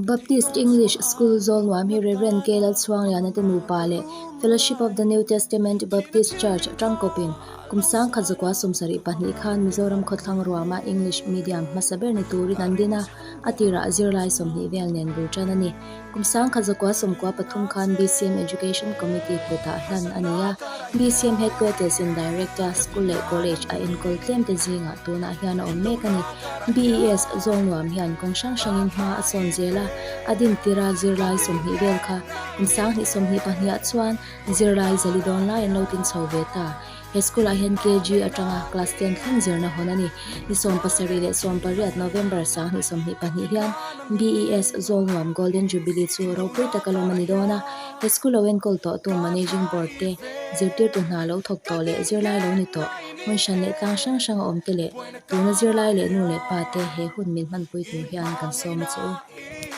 Baptist English School Zawlnuam hi Rev. K. Lalchhuangliana te nupa leh Fellowship of the New Testament Baptist Church tangkawpin kum 1972 khan Mizoram khawthlang ruama English medium hmasa ber ni turin an din a, a tirah zirlai 20 vel nen bul tan a ni. Kum 1993 khan BCM Education Committee kutah hlan a ni a, BCM Headquarters in Director, School leh College a enkawl tlem te zingah tunah hian a awm mek a ni. BES Zawlnuam hian kawng hrang hrangin hma a sawn zel a, a dintira zirlai 20 vel kha kum 2022 ah chuan zirlai zali dawn lai an lo tin chho ve ta. He school ah hian KG atanga class 10 thleng zirna hawn a ni. Ni 17 leh 18 November 2022 hian BES Zawlnuam Golden Jubilee chu ropui taka lawm a ni dawn a, he school lo enkawl tawhtu Managing Board te, zirtirtu hna lo thawk tawh leh zirlai lo ni tawh, hmun hran leh tlang hrang hrang a awm te leh tuna zirlai leh nu leh pa te he hun min hmanpui tur hian kan sawm a che u.